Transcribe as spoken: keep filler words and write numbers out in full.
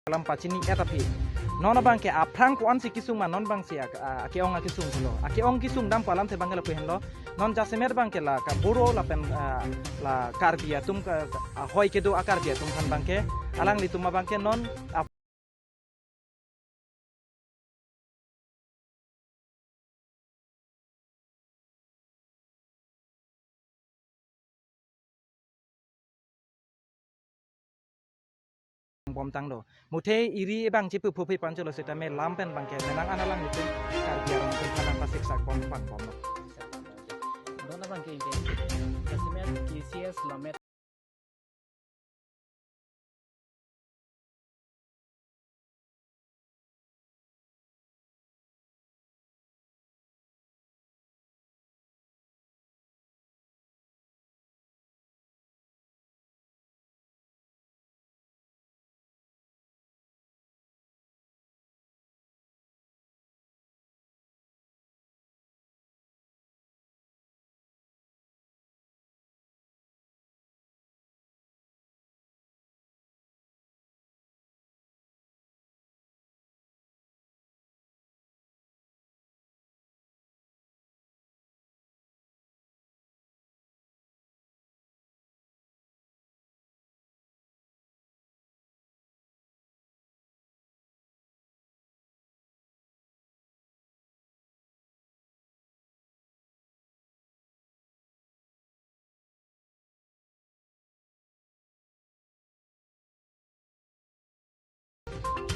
alam pachini et aphi. Non abangke aphrang ko-ansi kesung ma, non abangsi ak-, a-, ake-ong akesung pulo. Ake-ong kesung dam pu alamthe abangke lapu henlo. Non jasemet abangke la ka Boro lapen, ah, la Karbi atum ka, ahoi kedo a-Karbi atum aphan abangke, alanglitum abangke non ap- bom tanglo. Muthe iri abang chepuphu phi pancholo setame lam pen abangke menang an alanglitum Karbi arong atum aphan nangpasiksak bom pangbomlo. Non abangke ingke, jasemet K C S Lammet